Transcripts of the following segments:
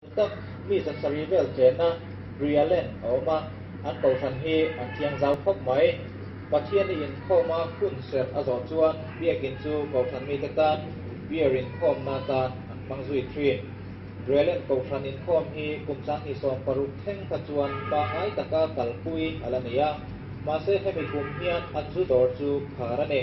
Tak mi 700 vel chenna Brialen a awm a, an kohhran hi an thiang zau khawp mai. Pathian i inkhawma hun serh a zawh chuan biakin chu kohhran mite tan beer inkhawmna atan an hmang zui thin. Brialen kohhran inkhawm hi kum 2016 thleng kha chuan pangngai taka kalpui a la ni a, mahse hemi kum hian an zu dawr chu khar a ni.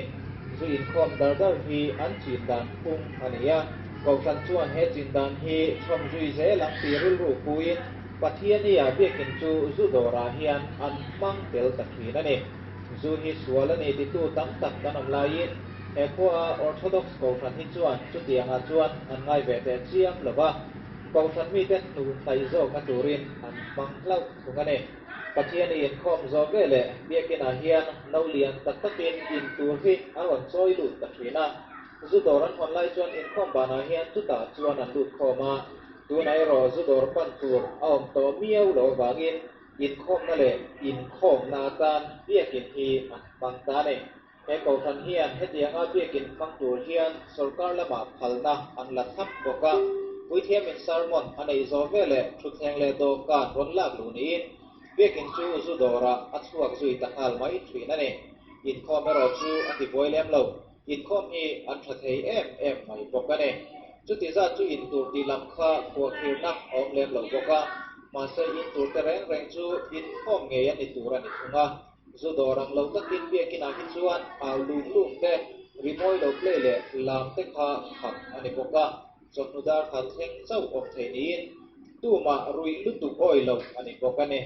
Zu inkhawm dar dar hi an chin dan phung a ni a. Kohhran chuan he chin dan hi chhawm zui zel ang tih rilru puiin Pathiania biakin chu zu dawrah hian an hmang tel ta thin a ni. Zu hi sual a ni titu tam tak kan awm laiin he khuaa Orthodox Kohhran hi chuan chutiangah chuan an ngai ve teh chiam lo va, Kohhran mite hnuh hnaih zawkna turin an hmang hlauh thung a ni. Pathiani inkhawm zawh veleh biakinah hian no lian tak takin in tur hi a rawn chawi lut ta thin a. Zu dawr an hawn lai chuan inkhawm banah hian chutah chuan an lut khawm a, tunah erawh zu dawr pan tur a awm tawh miau lo avangin inkhawmna leh inkhawmna atan biakin hi an hmang ta a ni. He kohhran hian hetianga biakin hmang tur hian sorkar lamah phalna an la thlap bawk a, puithiamin sermon a neih zawh veleh thutthleng leh dawhkan rawn lak luh niin biakin chu zu dawrah a chhuak zui ta nghal mai thin a ni. Inkhawm erawh chu a tibuai lem lo. Inkhawm hi an tha thei em em mai bawk a ni. Chuti zat chu in tur tih lam kha khuahkhirna a awm lem lo bawk a, mahse in tur te reng reng chu inkhawm ngei a ni tur a ni thung a. Zu dawr ang lo takin biakinah hi chuan au lum lum te, rimawi lo play leh lam te kha khap a ni bawk a, chawhnu dar khat thleng chauh awm thei niin tumah ruih lutuk awi lo a ni bawk a ni.